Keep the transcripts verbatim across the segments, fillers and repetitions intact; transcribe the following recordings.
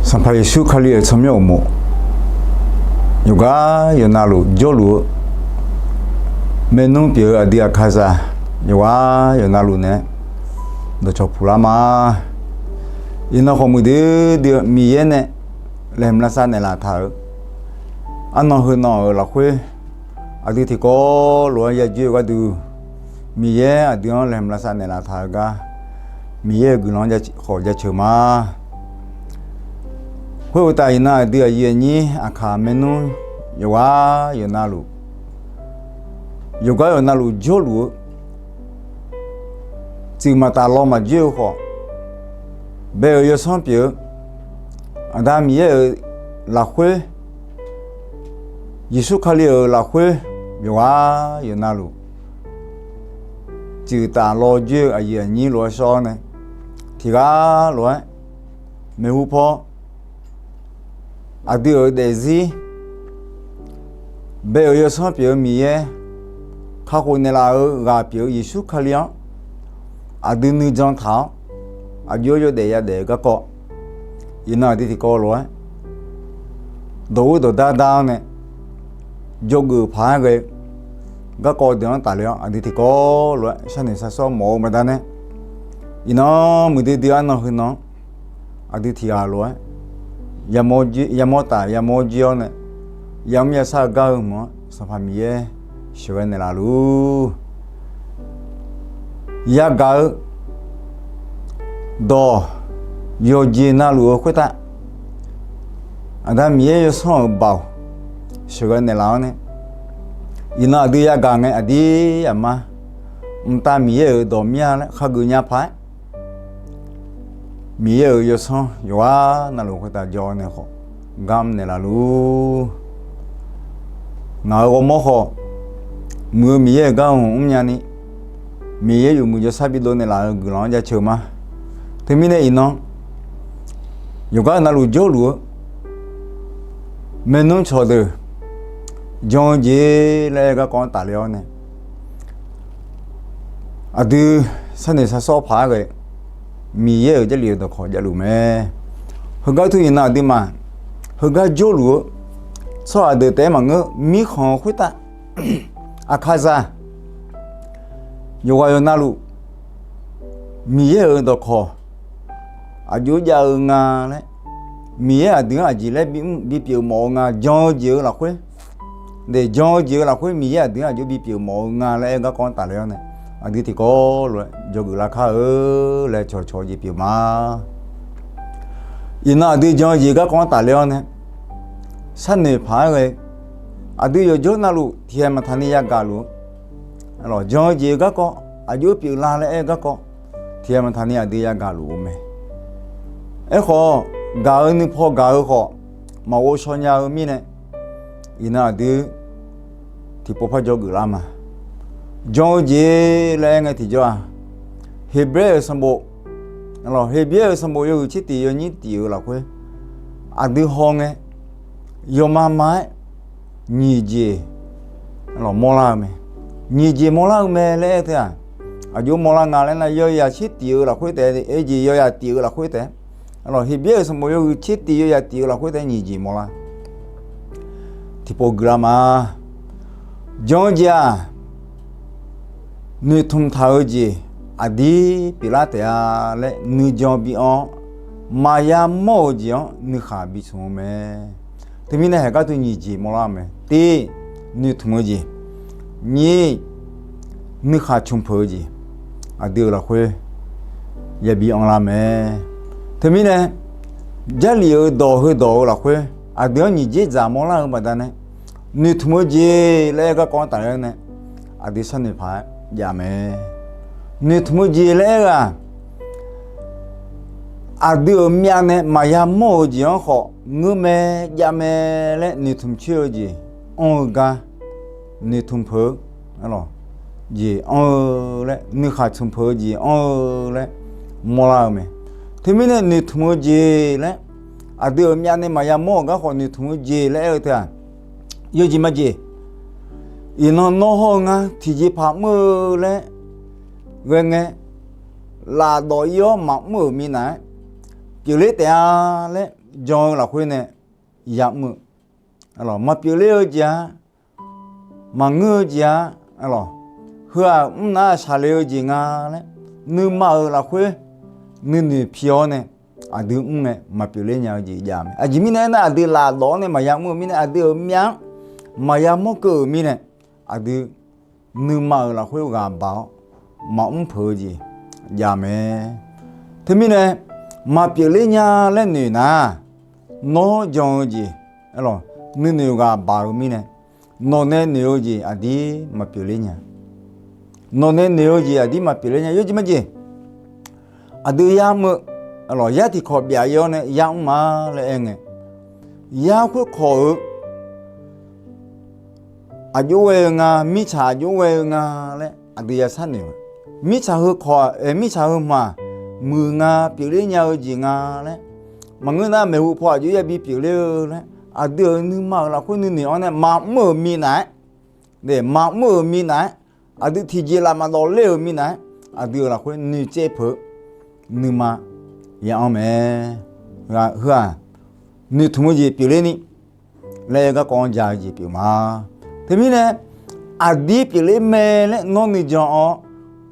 Sanqpaq Yeqsur Kali-euq tsawrmyanr uqmov, yawqgar yawqnavluf jawrluf-eu maernmr pyeuf-eu aqdui Aqkaqzaq yawqgar yawqnavluf nae dawqcawq puq lar ma. Iqnan khawf muiqdui dui-eu Miqyaer nae laeqhmq lavsav naeqlaf taq-euq arnan heu nan-euq lafkhoer, aqdui tiqkawv lof-aer yajoer-eu gharduq, Miqyaer aqdui-anr laeqhmq lavsav naeqlaf taq-eu gar, Miqyaer-euq guiqlanq-anr khawf jaceuq ma. Khoeruqtaf iqnan aqdui aqyuif aqnyir Aqkaq maernmr yawqgar yawqnavluf, yawqgar yawqnavluf jawrluf-eu tsuif maqtaf law maqjoer-eu khawf, bae-euq yawsanr pyeuf-eu Aqda Miqyaer-euq lafkhoer, Yeqsur Kali-euq lafkhoer, yawqgar yawqnavluf tsuif taf law joer-eu aqyuif aqnyir lof-aer shawr-awr nae, tiqghaq lof-aer maeqhu paw aqdui-euq daefzir, bae-euq yawsanr pyeuf-eu Miqyaer, kakhof naeqlaf-euq ghaq pyeuf-eu Yeqsur Kali-anr aqdui nuijan taq-awr, aqjox-aer yawdaef yadaef-eu garkawv, iqnan aqdui tiqkawv lof-aer dawq ur dawq dar dar-awr nae, jawrgeuf paq-aer ghae-eu garkawv deuq-anr tafle-awr, aqdui tiqkawv lof-aer sharnoeq sarsawr mawf-eu baqdanae, iqnan muiqdui dui arnan heu nan-anr aqdui tiqghaq lof-aer yamawr taf yamawr jir-awr nae, yamr yashar-eu gar-eu mq-anr Sanqpaq Miqyaer sheuqghae naeqlaf luf-ur. Yagaq-eu dawq yawqjeq navluf-eu khoertav, Aqda Miqyaer yawsanr-euq baoq sheuqghae naeqlaf-awr nae, iqnan aqdui yagaq ngae aqdir aqma, mqtav Miqyaer-euq dawq mir-a laer khageuf nya paq-aer, Miqyaer-euq yawsanr yawqghaq navluf khoertav jawr-awr nae khawf, gar mr naeqlaf luf-ur. Ngaq-euq ghawrmawr khawf, muiq-eu Miqyaer-euq gar-anr mrnya ni, Miqyaer yawmuiq jawrshar bidov naeqlaf-eu guiqlanq-anr jaceuq ma. Teumirnae iqnan yawqgar navluf jawrluf-eu maernmr cawqdeuq, jan-eu jeq laer aer-eu garkawv-anr tafle-awr nae, aqdui sharnoeq sarsawr paq-aer ghae, Miqyaer-euq Jarlif-euq dawqkawq javluf mae. Heugar teu iqnan aqduimaf heugar jawrluf-eu tsawrhaq deuq taef-aer maqngeur, mirkhanq-eu khoertav Aqkaqzaq yawqghaq yawqnavluf Miqyaer-euq dawqkawq aqjox jav-eu nga laer, Miqyaer aqdui-anr aqjeq laer bimr bipyeuf mawf-eu nga, jan-eu jeq-eu lafkhoer, daef jan-eu jeq-eu lafkhoer Miqyaer aqdui-anr aqjox bipyeuf mawf-eu nga laer aer-eu garkawv-anr tafle-awr nae, aqdui tiqkawv lof-aer jawrgeuf lar kar-eu laer cawqcawq jeq pyeuf ma. Iqnan aqdui jan-eu jeq garkawv-anr tafle-awr nae, sharnoeq paq-aer ghae, aqdui yawqjawr navluf tiqghaq maqtaq ni yagaq luf-eu, jan-eu jeq-eu garkawv aqjox pyeuflar laer aer-eu garkawv, tiqghaq maqtaq ni aqdui yagaq luf-eu mae. Aerkhawf, gaq-eu nuipaw gaq-eu khawf, maqghov shaw nya-eu mirnae, iqnan aqdui tiqpov par jawrgeuf lar ma. Jan-eu jeq laer aer ngae tiqjawr-aq, Heqbyaer-euq sanqbof, Heqbyaer-euq sanqbof yawhuiq tser tiq yawnyir tiq-eu lafkhoer, aqdui hawngae yawma ma-aer nyiq jeq mawrlar-eu mae. Nyiq jeq mawrlar-eu mae laer aer-eu teu-aq, aqjox mawrlar nga laer nar, yawzaq tser tiq-eu lafkhoer taef-aer, jeq yawzaq tiq-eu lafkhoer taef-aer, Heqbyaer-euq sanqbof yawhuiq tser tiq yawzaq tiq-eu lafkhoer taef-aer nyiq jeq mawrlar. Tiqpov guiqlar ma. Jan-eu jeq-aq, noeqtmq taq-eu jeq aqdir pyeuflar taef-a laer nuijan bi anr-awr, maqya mawr-euq jeq-anr nuikhaq bi tmq-eu mae. Teumirnae haeq gar teu nyiq jeq mawrlar-eu mae. Tir, noeqtmq-eu jeq. Nyir, nuikhaq tmq peuq-eu jeq, aqdui-euq lafkhoer yabi anrlar mae. Teumirnae, Jarlif-euq dawq heudawq-eu lafkhoer aqdui-anr nyiq jeq dzaq mawrlar-eu baqdanae, noeqtmq-eu jeq laer aer-eu garkawv-anr tafler-awr nae, aqdui sharnoeq paq-aer jav mae. Noeqtmq-eu jeq laer aer-eu-aq, aqdui-euq myavnae maqya mawr-eu jeq-anr khawf ngeur mae, jav mae laer noeqtmq coer-eu jeq anr-eu gar, noeqtmq peuq-eu jeq anr-eu laer, nuikhaq tmq peuq-eu jeq anr-eu laer mawrlar-eu mae. Teumirnae noeqtmq-eu jeq laer, aqdui-euq myavnae maqya mawr-euq gar khawf noeqtmq-eu jeq laer aer-eu teu-aq, yawjeq majeq, iqnan nawr hawr-eu ngar tiqjeqpaq mr-eu laer ghae ngae, lafdawq ir-awr maqmr-euq minav-aer pyeufler taef-a laer jan-eu lafkhoer nae yamr-eu, maqpyeuf ler-eu jeq-a, maqngeur-eu jeq-a, heu-aq mr nar shaqle-eu jeq nga laer, nuima-euq lafkhoer nuinoeq pi-awr nae aqdui mr ngae maqpyeuf ler nya-eu jeq jav mae. Aqjeq mirnae aernar, aqdui lafdawq-anr nae maqya mr-eu mirnae, aqdui-euq myav-anr maqya mawrkeuv-euq mirnae, aqdui nuima-euq lafkhoer ghaq baq-awr maqmr peuq-eu jeq jav mae. Teumirnae maqpyeuf ler nya laer noeq nar, nawr jan-eu jeq, nuinoeq ghaq baq-eu mirnae, nawq nae noeq-eu jeq aqdir maqpyeuf ler nya. Nawq nae noeq-eu jeq aqdir maqpyeuf ler nya. Yawjeq majeq, aqdui yamr-eu, yar tiqkawq byaf-ir-awr nae yamr ma laer aer ngae, yar khoerkawq-eu aqjox ghae-eu nga, mirtsaq aqjox ghae-eu nga laer aqdui yashar noeq-a. Mirtsaq heu kawq, mirtsaq heu hmq-aq, muiq nga, pyeufler nya-eu jeq nga laer, maqngeur nar maeqhu paw aqjox yabi pyeufler-eu laer, aqdui-euq nuima-euq lafkhoer nuinoeq-anr nae maqmr-euq minav-aer, maqmr-euq minav-aer, aqdui tiqjeq laf maqdawv ler-euq minav-aer, aqdui-euq lafkhoer noeqtsaev peuq-eu nuima ya-anr mae. Heu-aq noeqtmq-eu jeq pyeufler ni laer aer garkawv-anr ja-eu jeq pyeuf ma. Teumirnae aqdir pyeufler mae laer nawr nuijan-awr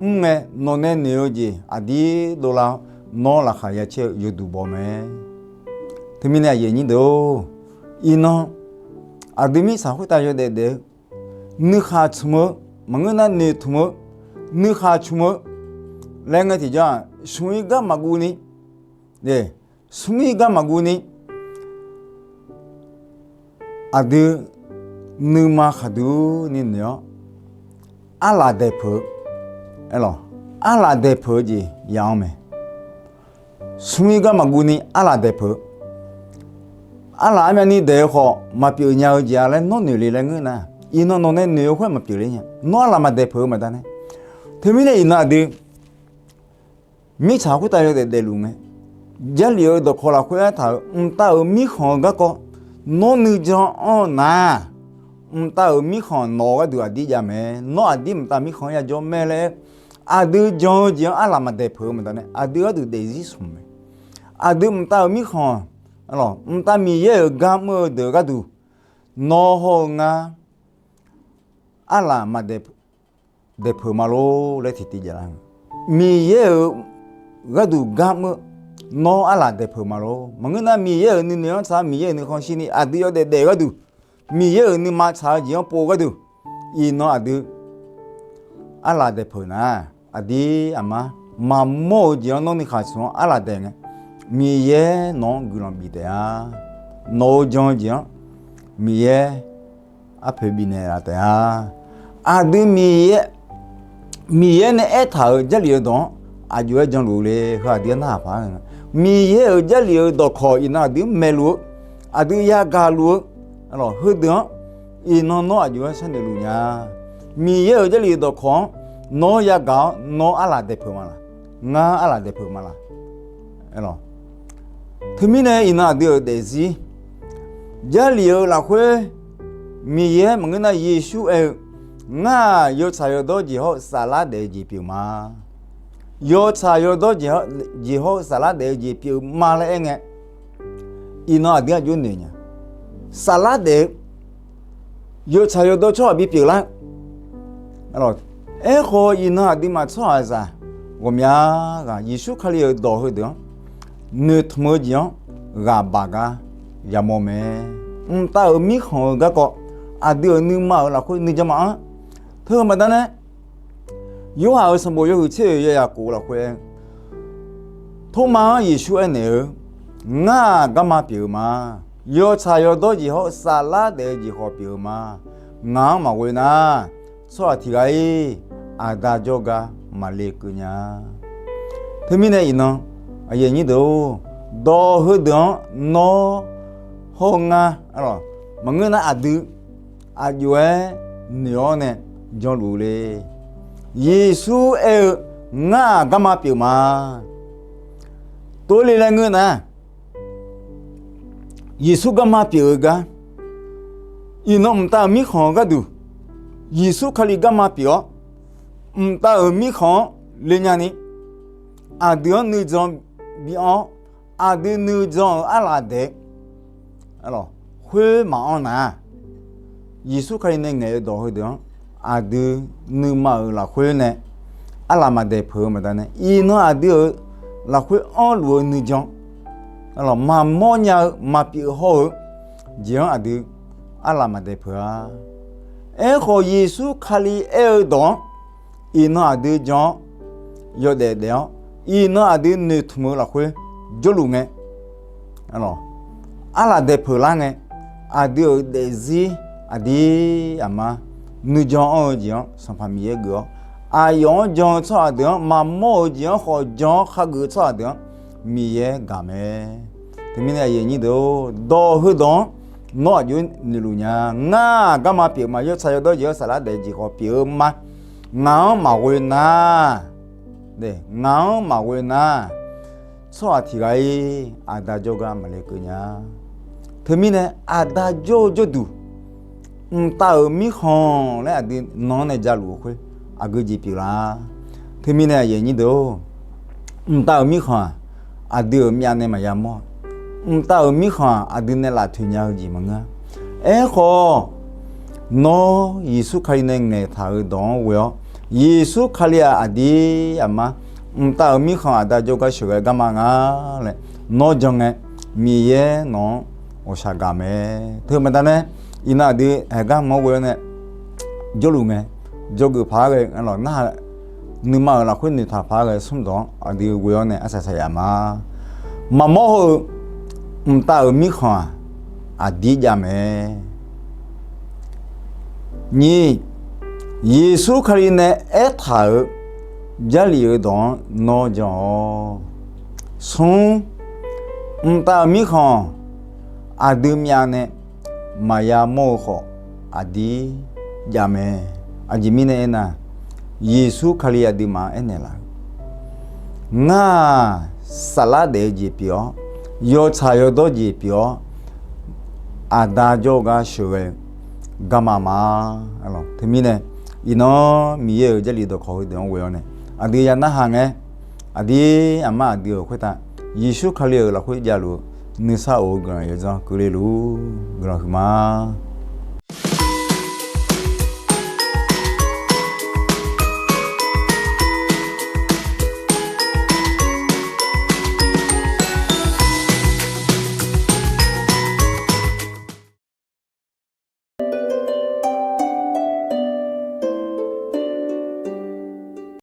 mr ngae, nawq nae noeq-eu jeq aqdir dovlar-awr, nawr laqkhaq ya caer-eu yawduq baw mae. Teumirnae aqyuif aqnyir deuq-or, iqnan aqdui mirtsaq khoertav yawdaef daef-eu, nuikhaq tmq-eu, maqngeur nar noeqtmq-eu, nuikhaq tmq-eu laer ngae tiqjawr-aq, smq-ir gar maqguv ni, smq-ir gar maqguv ni, aqdui nuima khaqduq ni noeq-awr, arlaq daeq peuq-eu, arlaq daeq peuq-eu jeq ya-anr mae. Smq-ir gar maqguv ni arlaq daeq peuq-eu, arlaq armyavni daeq-eu khawf maqpyeuf nya-eu jeq-a laer nawr noeq le laer ngeur nar, iqnan nawq nae noeq-eu khoer maqpyeuf ler nya. Nawr arlaq maqdaeq peuq-eu maqda nae. Teumirnae iqnan aqdui mirtsaq khoertav yawdaef daefluf ngae, Jarlif-eu dawqkawq lafkhoer aertaq-euq mqtav-euq mirkhanq-eu garkawv nawr nuijan anr-eu nar, mqtav-euq mirkhanq nawq-eu gharduq aqdir jav mae. Nawr aqdir mqtav mirkhanq-anr yajawr mae laer, aqdui jan-eu jeq-anr arlaq maqdaeq peuq-eu maqda nae aqdui gharduq daefzir smq mae. Aqdui mqtav-euq mirkhanq, mqtav Miqyaer-euq gar mr-eu deuq gharduq nawr hawr-eu ngar arlaq maqdaeq daeq peuq ma lor laer tiqtiv jav lar-eu. Miqyaer-euq gharduq gar mr-eu nawr arlaq daeq peuq ma lor. Maqngeur nar Miqyaer-euq nuinoeq-anr tsaq-awr Miqyaer-euq nuikhanr shirni aqdui yawdaef daef-eu gharduq, Miqyaer-euq nuima tsaq-eu jeq-anr pov-eu gharduq, iqnan aqdui arlaq daeq peuq nar, aqdir aqma maqmawr-eu jeq-anr nawr nuikhaq smq-anr arlaq daeq ngae, Miqyaer nawq-anr guiqlanq bif taef-a. Nawq-euq jan-eu jeq-anr Miqyaer arpoeq bifnaeq laf taef-a. Aqdui Miqyaer, Miqyaer nae aertaq-euq Jarlif-eu dawq-anr aqjox-aer janluf-eu le. Heu aqdui-anr narhaq paq-aer, Miqyaer-euq Jarlif-eu dawqkawq iqnan aqdui-anr maeqluf-eu, aqdui yagaq luf-eu, heudeuq-anr iqnan nawr aqjox-aer sharnoeq luf nya. Miqyaer-euq Jarlif-eu dawqkawq-anr nawr yagaq-awr nawr arlaq daeq peuq ma laq? Ngar arlaq daeq peuq ma laq? Teumirnae iqnan aqdui-euq daefzir, Jarlif-eu lafkhoer Miqyaer maqngeur nar Yeqsur aer-eu, Ngar-aq yawtsaq yawdawr jeq hawr-eu saflar daef-eu jeq pyeuf ma. Yawtsaq yawdawr jeq hawr-eu saflar daef-eu jeq pyeuf ma laer aer ngae, iqnan aqdui aqjox noeq nya. Saflar daef-eu yawtsaq yawdawr tsawrhaq bipyeuf lar-eu. Aerkhawf iqnan aqduimaf tsawrhaqzaq ghawqmya ghaq Yeqsur Kali-euq dawq heudeuq-anr noeqtmq-eu jeq-anr ghaq baq gar yamawr mae. Mqtav-euq mirkhanq-eu garkawv aqdui-euq nuima-euq lafkhoer nuijan maqanr. Teu-eu baqdanae, Yorhaq-euq sanqbof yawhuiq tser-euq yawyaq kof lafkhoer, Tormav-anr Yeqsur aernaeq-eu, Ngar-aq garma pyeuf-eu ma. Yawtsaq yawdawr jeq hawr-eu saflar daef-eu jeq khawf pyeuf-eu ma. Ngaq-anr maqghoe nar, tsawrhaq tiq ghaq-ir aqda jawrgar maqle keuv nya. Teumirnae iqnan, aqyuif aqnyir deuq-or, dawq heudeuq-anr nawr hawr-eu ngar, maqngeur nar aqdui aqjox-aer noeq-awr nae janluf le. Yeqsur aer-eu, Ngar-aq garma pyeuf ma. Tov le laer ngeur nar, Yeqsur garma pyeuf-eu gar, iqnan mqtav-euq mirkhanq-eu gharduq, Yeqsur Kali garma pyeuf-awr, mqtav-euq mirkhanq-anr le nyani, aqdui-anr nuijan bi-anr, aqdui nuijan-euq arlaf daeq-eu khoer maqanr nar, Yeqsur Kali nae ngaeq-eu dawq heudeuq-anr aqdui nuima-euq lafkhoer nae arlaf maqdaeq peuq-eu baqdanae, iqnan aqdui-euq lafkhoer anrluf-eu nuijan, maqmawr nya-eu maqpyeuf hawr-eu jeq-anr aqdui arlaf maqdaeq peuq-a. Aerkhawf, Yeqsur Kali aer-eu dawq-anr iqnan aqdui jan-awr yawdaef daef-awr, iqnan aqdui noeqtmq-eu lafkhoer jawrluf ngae, arlaf daeq peuq lar ngae, aqdui-euq daefzir aqdir aqma nuijan anr-eu jeq-anr Sanqpaq Miqyaer geuf-awr, aqyawf-anr jan-eu tsawrhaq deuq-anr, maqmawr-euq jeq-anr khawf jan-awr khageuf-eu tsawrhaq deuq-anr Miqyaer gaq mae. Teumirnae aqyuif aqnyir deuq-or, dawq heudawq-anr nawr aqjox noeqluf nya. Ngar garma pyeuf ma, yawtsaq yawdawr jeq-anr saflar daef jeq khawf pyeuf-eu ma. Ngaq-anr maqghoe nar, ngaq-anr maqghoe nar, tsawrhaq tiq ghaq-ir aqda jawrgar maqle keuv nya. Teumirnae aqda jawr-eu jawrduq, mqtav-euq mirkhanq laer aqdui nan-anr nae jaluf-eu khoer aqgeu jeq pyeuflar. Teumirnae aqyuif aqnyir deuq-or, mqtav-euq mirkhanq-aq, aqdui-euq myav nae maqya mawr. Mqtav-euq mirkhanq-aq, aqdui nae laftoeq nya-eu jeq maqngeur. Aerkhawf, nawr Yeqsur Kali nae ngaeqtaq-euq dawq-anr ghoe-awr, Yeqsur Kali-aq aqdir aqma mqtav-euq mirkhanq aqda jawrgar sheuqghae garma nga laer nawr jan ngae, Miqyaer nawq-anr ghawqshaq gaq mae. Teu baqdanae, iqnan aqdui haeqgar mq-anr ghoe-awr nae jawrluf ngae, jawrgeuf paq-aer ghae, narhaq nuima-euq lafkhoer noeqtaq paq-aer ghae smr dawq-anr aqdui ghoe-awr nae arsaq saqyaf ma. Maqmawr heu-eu mqtav-euq mirkhanq-aq, aqdir jav mae. Nyiq, Yeqsur Kali nae aertaq-euq Jarlif-eu dawq-anr nawr jan-awq. Smr, mqtav-euq mirkhanq aqdui myav nae maqya mawr-eu khawf, aqdir jav mae. Aqjeq mirnae aernar, Yeqsur Kali aqduimaf-anr aernaeq laf-eu, Ngar-aq, saflar daef-eu jeq pyeuf-awr, yawtsaq yawdawr jeq pyeuf-awr, aqda jawrgar sheuqghae-eu garma ma. Teumirnae, iqnan Miqyaer-euq Jarlif dawqkawq heudeuq-anr ghoe-awr nae, aqdui ya narhaq ngae, aqdir aqmar aqdui-euq khoertav Yeqsur Kali-euq lafkhoer javluf-eu nuisar of-eu guiqlanq yawdzanr keuvle luf guiqlanq huiqma.